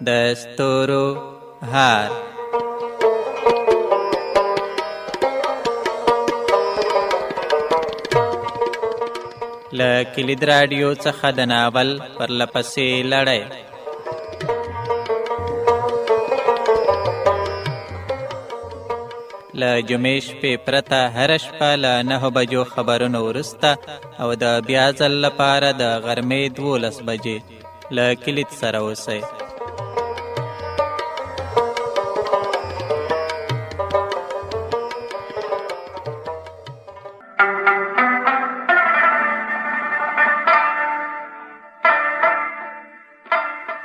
د ستورو هار. له کلید راډیو څخه د ناول پرلپسې لړۍ. له جمعې شپې پرته هره شپه له 9 بجو خبرونو وروسته او د بیا ځل لپاره د غرمې 12 بجې له کلید سره اوسئ.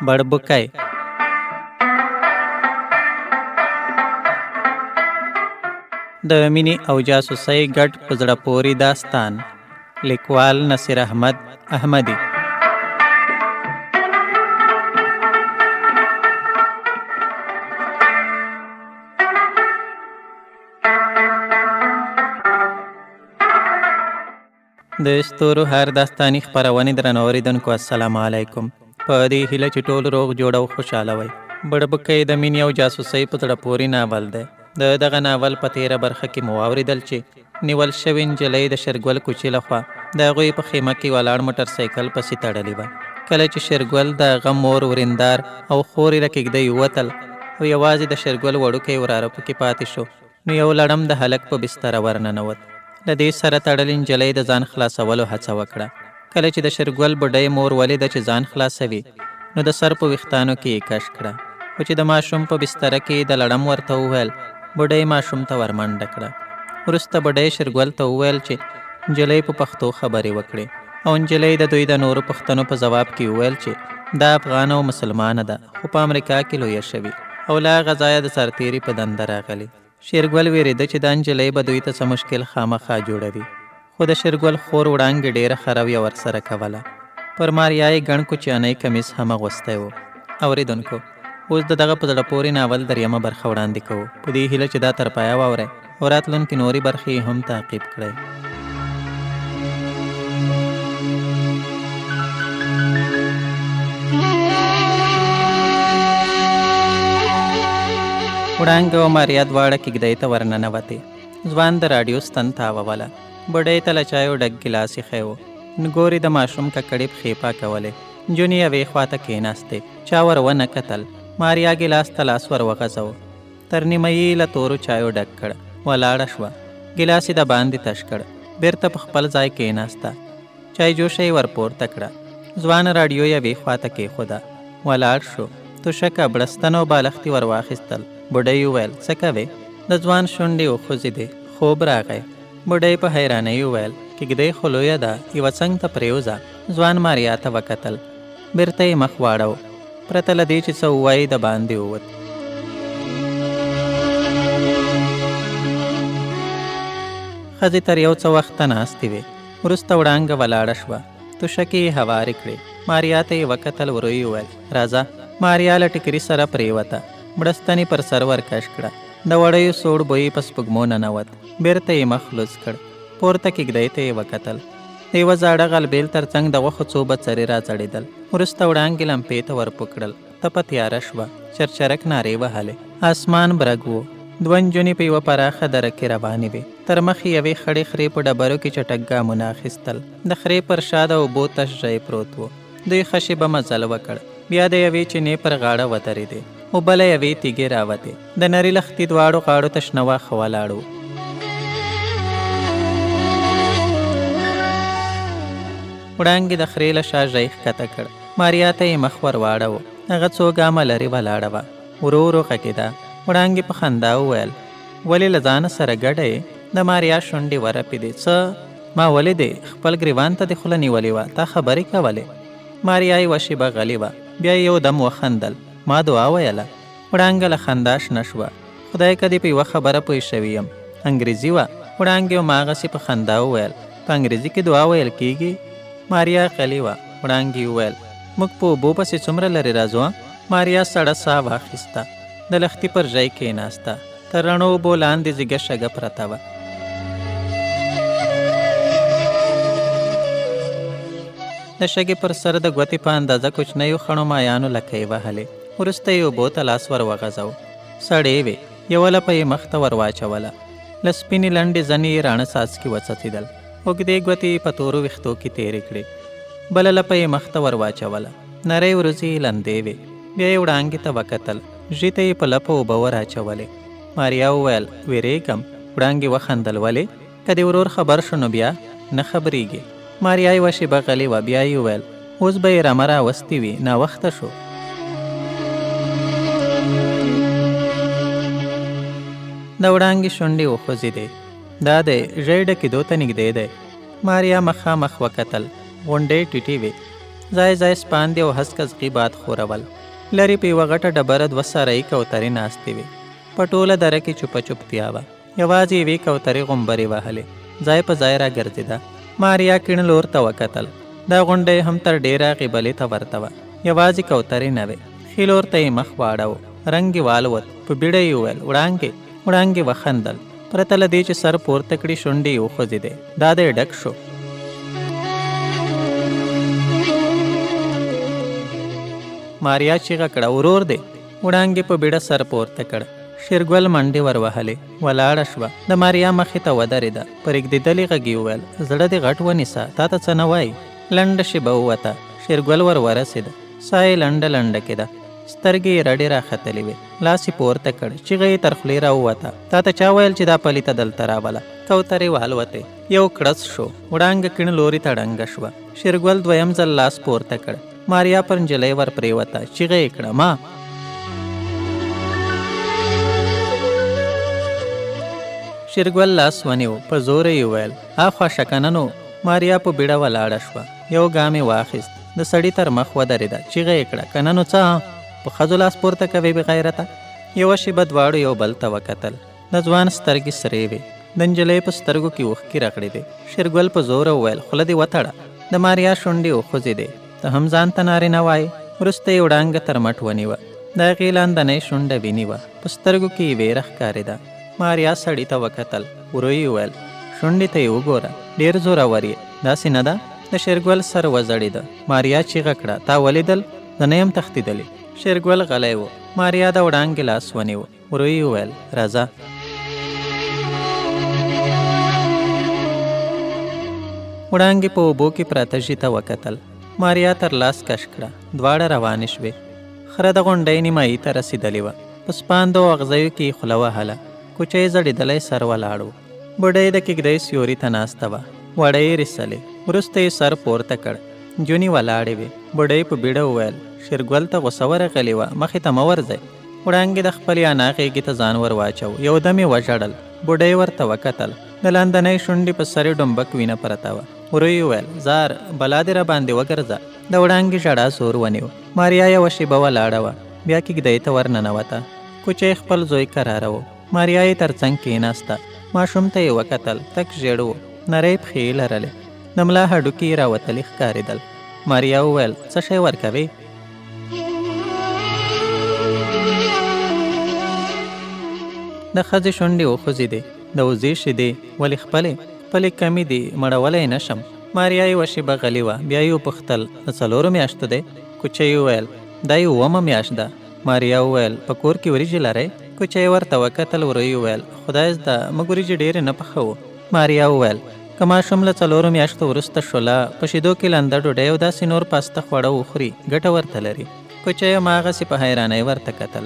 بړبوکۍ. د مینې او جاسوسۍ ګډ په زړه پورې داستان. لیکوال نصیر احمد احمدي. د ستورو هر داستاني خپرونې درنو اورېدونکو السلام علیکم. په دې هیله چې ټول روغ جوړ او خوشحاله وئ. بړبوکۍ د مینې او جاسوسۍ په زړه پورې ناول دی. د دغه ناول په تېره برخه کې مو واورېدل چې نیول شوې نجلۍ د شېرګل کوچي لخوا د هغوی په خیمه کې ولاړ موټرسایکل پسې تړلې وه. کله چې شېرګل د هغه مور، وریندار او خور یې له کېږدۍ ووتل او یوازې د شېرګل وړوکی وراره پکې پاتې شو، نو یو لړم د هلک په بستره ورننوت. له دې سره تړلې نجلۍ د ځان خلاصولو هڅه وکړه. کله چې د شېرګل بوډۍ مور ولیده چې ځان خلاصوي، نو د سر په ویښتانو کې یې کش کړه. خو چې د ماشوم په بستره کې د لړم ورته وویل، بوډۍ ماشوم ته ورمنډه کړه. وروسته بوډۍ شېرګل ته وویل چې نجلۍ په پښتو خبرې وکړې، او نجلۍ د دوی د نورو پوښتنو په ځواب کې وویل چې دا افغانه او مسلمانه ده، خو په امریکا کې لویه شوې او له هغه ځایه د سرتېري په دنده راغلې. شېرګل وېرېده چې دا نجلۍ به دوی ته څه مشکل خامخا جوړوي، خو د شېرګل خور وړانګې ډېره ښه رویه ورسره کوله. پر ماریا یې ګڼ کوچیانی کمیس هم اغوستی و. اورېدونکو، اوس د دغه په زړه پورې ناول دریمه برخه وړاندې کوو، په دې هیله چې دا تر پایه واورئ او راتلونکې نورې برخې یې هم تعقیب کړئ. وړانګه او ماریا دواړه کېږدۍ ته ورننوتې. ځوان د راډیو ستن تاووله. بوډۍ ته له چایو ډک ګیلاس ایښی و. نګورې د ماشوم ککړې پښې پاکولې. نجونې یوې خواته کېناستې. چا ور ونه کتل. ماریا ګیلاس ته لاس ور وغځاوه. تر نیمایي له تورو چایو ډک کړ. ولاړه شوه. ګیلاس یې د باندې تش کړ. بیرته په خپل ځای کېناسته. چای جوشه یې ور پورته کړه. ځوان راډیو یوې خواته کېښوده. ولاړ شو. توشکه، بړستن او بالښت یې ور واخیستل. بوډۍ وویل، څه کوې؟ د ځوان شونډې وخوځېدې. خوب راغی. بوډۍ په حیرانۍ وویل، کېږدۍ خو لویه ده، یوه څنګ ته پرېوځه. ځوان ماریا ته وکتل. بیرته یې مخ واړاوه. پرته له دې چې څه ووایي د باندې ووت. ښځې تر یو څه وخته ناستې وې. وروسته وړانګه ولاړه شوه. توشکې یې هوارې کړې. ماریا ته یې وکتل. ورو یې وویل، راځه. ماریا له ټیکري سره پرېوته. بړستن یې پر سر ورکش کړه. د وړیو سوړ بوی په سپوږمو ننوت. بیرته یې مخ لوڅ کړ. پورته کېږدۍ ته یې وکتل. د یوه زاړه غلبېل تر څنګ د غوښو څو بڅرې راځړېدل. وروسته وړانګې لمپې ته ورپو کړل. تپه تیاره شوه. چرچرک نارې وهلې. آسمان برګ و. دوه نجونې په یوه پراخه دره کې روانې وې. تر مخې یوې خړې خرې په ډبرو کې چټک ګامونه اخیستل. د خرې پر شا د اوبو تش ژی پروت و. دوی ښه شېبه مزل وکړ. بیا د یوې چینې پر غاړه ودرېدې. اوبه له یوې تیږې راوتې. د نري لښتي دواړو غاړو ته شنه واښه ولاړ وو. وړانګې د خرې له شا ژی ښکته کړ. ماریا ته یې مخ ور واړاوه. هغه څو ګامه لرې ولاړه وه. ورو ورو غږېده. وړانګې په خندا وویل، ولې له ځانه سره ګډه یې؟ د ماریا شونډې ورپېدې. څه؟ ما ولیدې، خپل ګریوان ته دې خوله نیولې وه، تا خبرې کولې. ماریا یوه شېبه غلې وه. بیا یې یو دم وخندل. ما دعا ویله. وړانګه له خندا شنه شوه. خدای که دې په یوه خبره پوه شوې یم. انګریزي وه. وړانګې هماغسې په خندا وویل، په انګریزي کې دعا ویل کېږي؟ ماریا غلې وه. وړانګې وویل، موږ په اوبو پسې څومره لرې راځو؟ ماریا سړه ساه واخیسته. د لښتي پر ژی کېناسته. تر رڼو اوبو لاندې زیږه شګه پرته وه. د شګې پر سر د ګوتې په اندازه کوچنیو خړو مایانو لکۍ وهلې. وروسته یې اوبو ته لاس ور وغځاوه. سړې وې. یوه لپه یې مخ ته ور واچوله. له سپینې لنډې زنې یې راڼه څاڅکي وڅڅېدل. اوږدې ګوتې یې په تورو ویښتو کې تېرې کړې. بله لپه یې مخ ته ور واچوله. نرۍ وروځې یې لندې وې. بیا یې وړانګې ته وکتل. ژي ته یې په لپه اوبه ور اچولې. ماریا وویل وېرېږم. وړانګې وخندل. ولې؟ که دې ورور خبر شو نو بیا نه خبرېږي. ماریا یوه شېبه غلې وه. بیا یې وویل اوس به یې رمه راوستې وي، ناوخته شو. د وړانګې شونډې وخوځېدې. دا دی ژۍ ډکېدو ته نږدې دی. ماریا مخامخ وکتل. غونډۍ ټیټې وې. ځای ځای سپاندې او هسکه ځغي باد ښورول. لرې په یوه غټه ډبره دوه سارایي کوترې ناستې وې. په ټوله دره کې چوپه چوپتیا وه. یوازې یوې کوترې غومبرې وهلې. ځای په ځای راګرځېده. ماریا کیڼ لور ته وکتل. دا غونډۍ هم تر ډېره هغې بلې ته ورته وه. یوازې کوترې نه وې. ښي لور ته یې مخ واړاوه. رنګ یې والوت. په بیړه یې وویل وړانګې. وړانګې وخندل. پرته له دې چې سر پورته کړي شونډې یې وخوځېدې. دا دی ډک شو. ماریا چیغه کړه ورور دی. وړانګې په بیړه سر پورته کړ. شېرګل منډې ور وهلې. ولاړه شوه. د ماریا مخې ته ودرېده. په رېږدېدلي غږ یې وویل زړه دې غټ ونیسه، تا ته څه نه وایي. لنډه شېبه ووته. شېرګل ور ورسېده. ساه یې لنډه لنډه کېده. سترګې یې رډې راختلې وې. لاس یې پورته کړ. چیغه یې تر خولې راووته. تا ته چا ویل چې دا پلیته دلته راوله؟ کوترې والوتې. یو کړس شو. وړانګه کیڼ لوري ته ړنګه شوه. شېرګل دویم ځل لاس پورته کړ. ماریا پر نجلۍ ور پرېوته. چیغه یې کړه ما. شېرګل لاس ونیو. په زوره یې وویل اخوا شه که نه نو. ماریا په بیړه ولاړه شوه. یو ګام یې واخیست. د سړي تر مخ ودرېده. چیغه یې کړه که نه نو څه؟ په ښځو لاس پورته کوې بې غیرته؟ یوه شېبه دواړو یو بل ته وکتل. د ځوان سترګې سرې وې. د نجلۍ په سترګو کې اوښکې رغړېدې. شېرګل په زوره وویل خوله دې وتړه. د ماریا شونډې وخوځېدې. ته هم ځان ته نارینه وایې؟ وروسته یې وړانګه تر مټ ونیوه. د هغې لاندنۍ شونډه وینې وه. په سترګو کې یې وېره ښکارېده. ماریا سړي ته وکتل. ورو یې وویل شونډې ته یې وګوره، ډېر زورور یې، داسې نه ده؟ د شېرګل سر وځړېده. ماریا چیغه کړه تا ولیدل؟ زه نه یم تښتېدلې. شېرګل غلی و. ماریا د وړانګې لاس ونیو. ورو یې وویل راځه. وړانګې په اوبو کې پراته ژي ته وکتل. ماریا تر لاس کش کړه. دواړه روانې شوې. خره د غونډۍ نیمایي ته رسېدلې وه. په سپاندو او اغزیو کې یې خوله وهله. کوچۍ ځړېدلی سر ولاړ و. بوډۍ د کېږدۍ سیوري ته ناسته وه. وړۍ یې ریسلې. وروسته یې سر پورته کړ. نجونې ولاړې وې. بوډۍ په بیړه وویل شېرګل ته غوسه ورغلې وه، مخې ته مه ورځئ. وړانګې د خپلې انا غېږې ته ځان ور واچاوه. یو دم یې وژړل. بوډۍ ورته وکتل. د لاندنۍ شونډې په سر یې ډومبک وینه پرته وه. ورو یې وویل ځار بلا دې راباندې وګرځه. د وړانګې ژړا زور ونیو. ماریا یوه شېبه ولاړه وه. بیا کېږدۍ ته ورننوته. کوچۍ خپل زوی کراروه. ماریا یې تر څنګ کېناسته. ماشوم ته یې وکتل. تک ژېړ و. نرۍ پښې یې لرلې. د ملا هډوکي یې راوتلي ښکارېدل. ماریا وویل څه شی ورکوې؟ د ښځې شونډې وخوځېدې. د وزې شیدې ولې خپلې؟ خپلې کمې دي، مړولی نه شم. ماریا یوه شېبه غلې وه. بیا یې وپوښتل د څلورو میاشتو دی؟ کوچۍ وویل دا یې اوومه میاشت ده. ماریا وویل په کور کې وریجې لرئ؟ کوچۍ ورته وکتل. ورو یې وویل خدای زده موږ وریجې ډېرې نه پخوو. ماریا وویل که ماشوم له څلورو میاشتو وروسته شوله په شیدو کې لنده ډوډۍ او داسې نور پاسته خواړه وخوري ګټه ورته لري. کوچۍ هماغسې په حیرانۍ ورته کتل.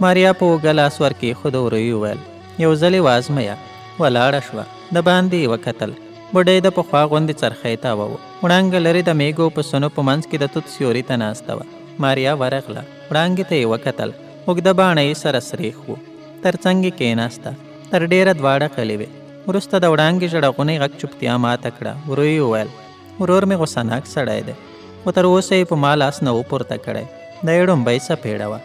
ماریا په اوږه لاس ور کېښود. ورو یې وویل یو ځل یې وازمایه. ولاړه شوه. د باندې یې وکتل. بوډۍ د پخوا غوندې څرخۍ تاوه. وړانګه لرې د مېږو پسونو په منځ کې د توت سیوري ته ناسته وه. ماریا ورغله. وړانګې ته یې وکتل. اوږده باڼه یې سره سرېښ وو. تر څنګ یې کېناسته. تر ډېره دواړه غلې وې. وروسته د وړانګې ژړغونی غږ چوپتیا ماته کړه. ورو یې وویل ورور مې غوسه ناک سړی دی، خو تر اوسه یې په ما لاس نه و پورته کړی. دا یې ړومبۍ څپېړه وه.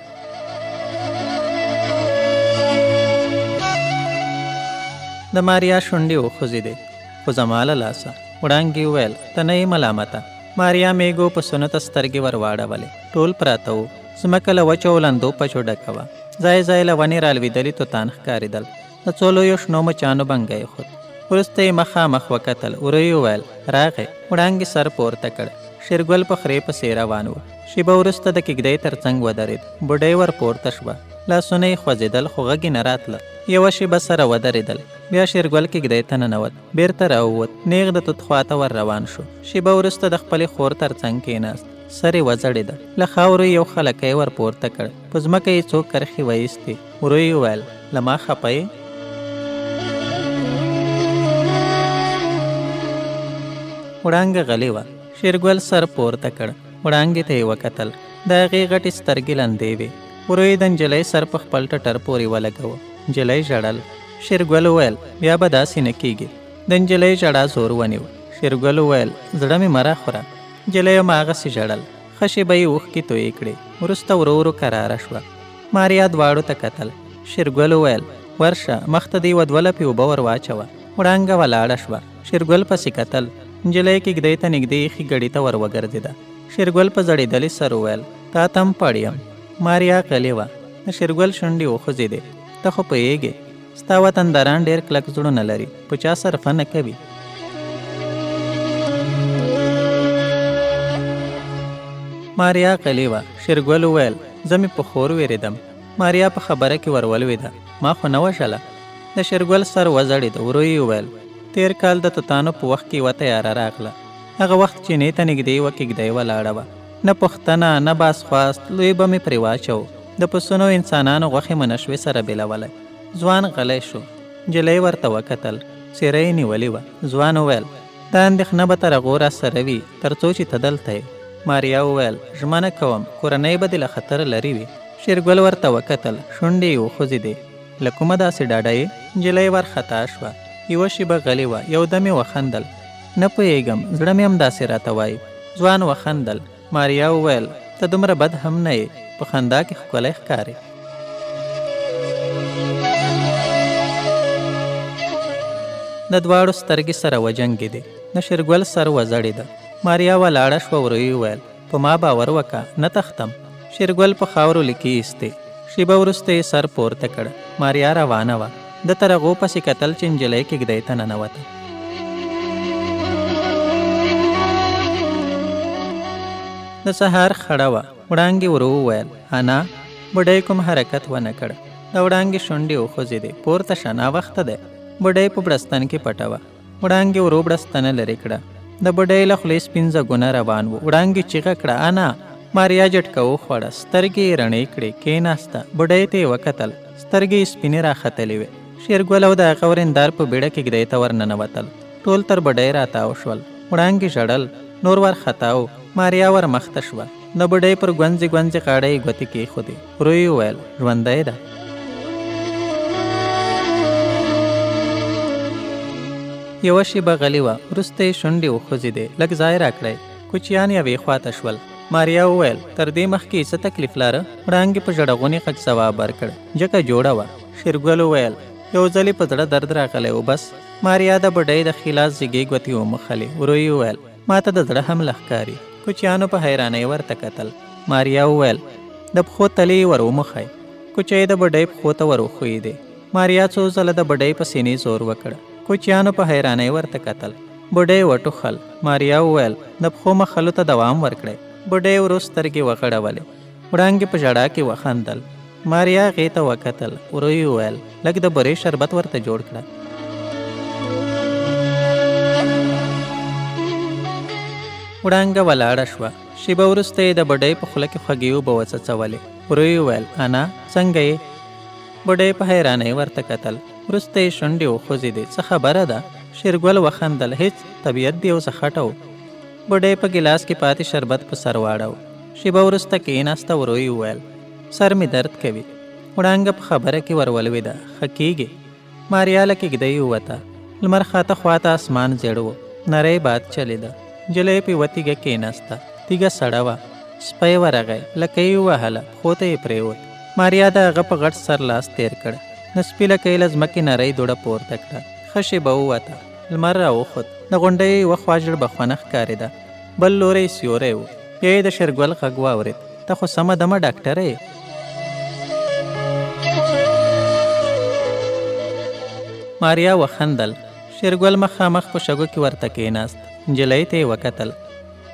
د ماریا شونډې وخوځېدې. خو زما له لاسه. وړانګې وویل ته نه یې ملامته. ماریا مېږو پسونو ته سترګې ور واړولې. ټول پراته وو. ځمکه له وچو او لندو پچو ډکه وه. ځای ځای له ونې رالوېدلي توتان ښکارېدل. د څو لویو شنو مچانو بنګی خوت. وروسته یې مخامخ وکتل. ورو یې وویل راغی. وړانګې سر پورته کړ. شېرګل په خرې پسې روان و. شېبه وروسته د کېږدۍ تر څنګ ودرېد. بوډۍ ور پورته شوه. لاسونه یې خوځېدل خو غږ یې نه راتله. یوه شېبه سره ودرېدل. بیا شېرګل کېږدۍ ته ننوت. بېرته راووت. نېغ د توت خواته ور روان شو. شېبه وروسته د خپلې خور تر څنګ کېناست. سر یې وځړېده. له خاورو یې یو خلکی ور پورته کړ. په ځمکه یې څو کرښې وایستې. ورو یې وویل، له ما خپه یې؟ وړانګه غلې وه. شېرګل سر پورته کړ. وړانګې ته یې وکتل. د هغې غټې سترګې لندې وې. ورو یې د نجلۍ سر په خپل ټټر پورې ولګاوه. نجلۍ ژړل. شېرګل وویل، بیا به داسې نه کېږي. د نجلۍ ژړا زور ونیو. شېرګل وویل، زړه مې مه راخوره. نجلۍ هماغسې ژړل. ښه شېبه یې اوښکې تویې کړې. وروسته ورو ورو کراره شوه. ماریا دواړو ته کتل. شېرګل وویل، ورشه مخته دې یوه دوه لپې اوبه ور واچوه. وړانګه ولاړه شوه. شېرګل پسې کتل. نجلۍ کېږدۍ ته نږدې ایښي ګړي ته ور وګرځېده. شېرګل په ځړېدلي سر وویل، تا ته هم پړ یم. ماریا غلې وه. د شېرګل شونډې وخوځېدې. ته خو پوهېږې، ستا وطنداران ډېر کلک زړونه لري، په چا صرفه نه کوي. ماریا غلې وه. شېرګل وویل، زه مې په خور وېرېدم. ماریا په خبره کې ور ولوېده. ما خو نه وژله. د شېرګل سر وځړېد. ورو یې وویل، تېر کال د توتانو په وخت کې یوه تیاره راغله. هغه وخت چینې ته نږدې یوه کېږدۍ ولاړه وه. نه پوښتنه نه بازخواست، لوی به مې پرې واچو. د پسونو انسانانو غوښې مو نه شوې سره بېلولی. ځوان غلی شو. نجلۍ ورته وکتل. څېره یې نیولې وه. ځوان وویل، دا اندېښنه به تر هغو راسره وي تر څو چې ته دلته یې. ماریا وویل، ژمنه کوم، کورنۍ به دې له خطره لرې وي. شېرګل ورته وکتل. شونډې یې وخوځېدې. له کومه داسې ډاډه یې؟ نجلۍ ورخطا شوه. یوه شېبه غلې وه. یو دم یې وخندل. نه پوهېږم، زړه مې همداسې راته وایي. ځوان وخندل. ماریا وویل، ته دومره بد هم نه یې، په خندا کې ښکلی ښکارې. د دواړو سترګې سره وجنګېدې. د شېرګل سر وځړېده. ماریا ولاړه شوه. ورو یې وویل، په ما باور وکه، نه تښتم. شېرګل په خاورو لیکې ایستې. شېبه وروسته یې سر پورته کړ. ماریا روانه وه. ده تر هغو پسې کتل چې نجلۍ کېږدۍ ته ننوته. د سهار خړه وه. وړانګې ورو وویل، انا. بوډۍ کوم حرکت ونه کړ. د وړانګې شونډې وخوځېدې. پورته شه، ناوخته دی. بوډۍ په بړستن کې پټه وه. وړانګې ورو بړستنه لرې کړه. د بوډۍ له خولې سپین ځګونه روان وو. وړانګې چیغه کړه، انا. ماریا جټکه وخوړه. سترګې یې رڼې کړې. کېناسته. بوډۍ ته یې وکتل. سترګې یې سپینې راختلې وې. شېرګل او د هغه ورېندار په بیړه کېږدۍ ته ورننوتل. ټول تر بوډۍ راتاو شول. وړانګې ژړل. نور ورخطا و. ماریا ور مخته شوه. د بوډۍ پر ګونځې ګونځې غاړه یې ګوتې کېښودې. ورو یې وویل، ژوندی ده. یوه شېبه غلې وه. وروسته یې شونډې وخوځېدې. لږ ځای راکړئ. کوچیان یوې خواته شول. ماریا وویل، تر دې مخکې یې څه تکلیف لاره؟ وړانګې په ژړغوني غږ ځواب ورکړ، جکه جوړه وه. شېرګل وویل، یو ځل یې په زړه درد راغلی و بس. ماریا د بوډۍ د ښي لاس زیږې ګوتې وموښلې. ورو یې وویل، ما ته د زړه حمله ښکاري. کوچیانو په حیرانۍ ورته کتل. ماریا وویل، د پښو تلې یې ور وموښئ. کوچۍ د بوډۍ پښو ته ور وښویېدې. ماریا څو ځله د بوډۍ په سینې زور وکړ. کوچیانو په حیرانۍ ورته کتل. بوډۍ وټوخل. ماریا وویل، د پښو مښلو ته دوام ورکړئ. بوډۍ ورو سترګې وغړولې. وړانګې په ژړا کې وخندل. ماریا هغې ته وکتل. ورو یې وویل، لږ د بورې شربت ورته جوړ کړه. وړانګه ولاړه شوه. شېبه وروسته یې د بوډۍ په خوله کې خوږې اوبه وڅڅولې. ورو یې وویل، انا څنګه یې؟ بوډۍ په حیرانۍ ورته کتل. وروسته یې شونډې وخوځېدې. څه خبره ده؟ شېرګل وخندل. هېڅ، طبیعت دې اوسه خټه و. بوډۍ په ګیلاس کې پاتې شربت په سر واړاوه. شېبه وروسته کېناسته. ورو یې وویل، سر مې درد کوي. وړانګه په خبره کې ور ولوېده. ښه کېږي. ماریا له کېږدۍ ووته. لمر خاته خواته اسمان زېړ و. نری باد چلېده. نجلۍ په یوه تیږه کېناسته. تیږه سړه وه. سپی ورغی. لکۍ یې ووهله. پښو ته یې پرېوت. ماریا د هغه په غټ سر لاس تېر کړ. د سپي لکۍ له ځمکې نرۍ دوړه پورته کړه. ښه شېبه ووته. لمر راوخوت. د غونډۍ یوه خوا ژړبخونه ښکارېده، بل لوری یې سیوری و. بیا یې د شېرګل غږ واورېد، ته خو سمه دمه ډاکټره یې. ماریا وخندل. شېرګل مخامخ په شګو کې ورته کېناست. نجلۍ ته یې وکتل.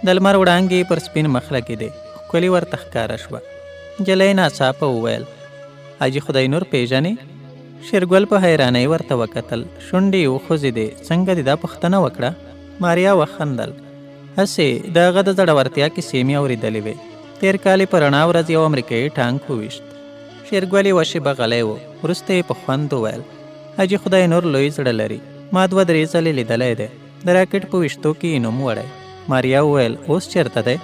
د لمر وړانګې پر سپین مخ لګېدې، ښکلې ورته ښکاره شوه. نجلۍ ناڅاپه وویل، حاجي خدای نور پېژنې؟ شېرګل په حیرانۍ ورته وکتل، شونډې یې وخوځېدې. څنګه دې دا پوښتنه وکړه؟ ماریا وخندل. هسې د هغه د زړورتیا کیسې مې اورېدلې وې. تېر کال یې په رڼا ورځ یو امریکایي ټانک وویشت. شېرګل یوه شېبه غلی و، وروسته یې په خوند وویل، حاجي خدای نور لوی زړه لري، ما دوه درې ځلې لیدلی دی، د راکټ په ویشتو کې یې نوم وړی. ماریا وویل، اوس چېرته دی؟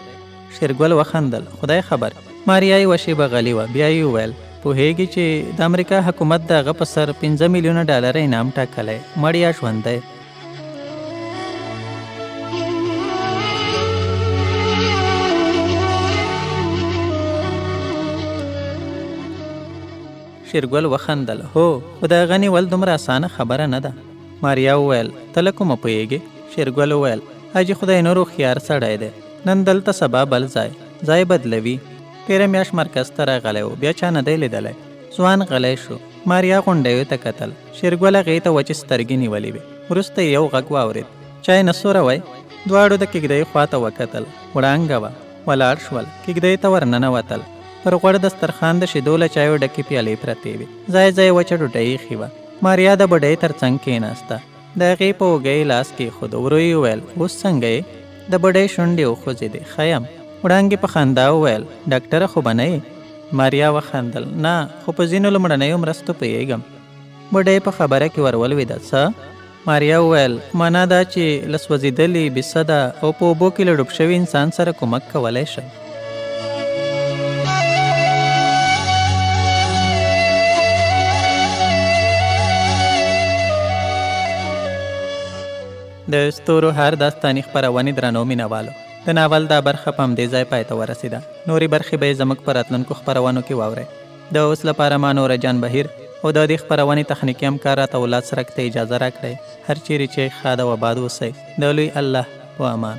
شېرګل وخندل، خدای خبر. ماریا یوه شېبه غلې وه، بیا یې وویل، پوهېږي چې د امریکا حکومت د هغه په سر 5 میلیونه ډالر انعام ټاکلی، مړ یا ژوندی. شېرګل وخندل، هو، خو د هغه نیول دومره اسانه خبره نه ده. ماریا وویل، ته له کومه پوهېږې؟ شېرګل وویل، حاجي خدای نور هوښیار سړی دی، نن دلته سبا بل ځای، ځای بدلوي. تېره میاشت مرکز ته راغلی و، بیا چا نه دی لیدلی. ځوان غلی شو. ماریا غونډیو ته کتل. شېرګل هغې ته وچې سترګې نیولې وې. وروسته یې یو غږ واورېد، چای نه سوروی؟ دواړو د کېږدۍ خواته وکتل. وړانګه وه. ولاړ شول، کېږدۍ ته ورننوتل. پر غوړ دسترخوان د شیدو له چایو ډکې پیالې پرتې وې. ځای ځای وچه ډوډۍ ایښې وه. ماریا د بډۍ تر څنګ کېناسته. د هغې په اوږه یې لاس کېښود. ورو یې وویل، اوس څنګه یې؟ د بډۍ شونډې وخوځېدې. ښه یم. وړانګې په خندا وویل، ډاکټره خو به نه یې؟ ماریا وخندل، نه، خو په ځینو لومړنیو مرستو پوهېږم. بډۍ په خبره کې ور ولوېده. څه؟ ماریا وویل، معنا دا چې له سوځېدلي، بېسده او په اوبو کې له ډوب شوي انسان سره کومک کولی شم. د ستورو هر داستاني خپرونې درنو مینهوالو، د ناول دا برخه په همدې ځای پای ته ورسېده. نورې برخې به یې زموږ په راتلونکو خپرونو کې واورئ. د اوس لپاره ما نوره جان بهیر او د دې خپرونې تخنیکي همکار راته اولاد څرک ته اجازه راکړئ. هر چیرې چې ښاد او آباد اوسئ، د لوی الله په امان.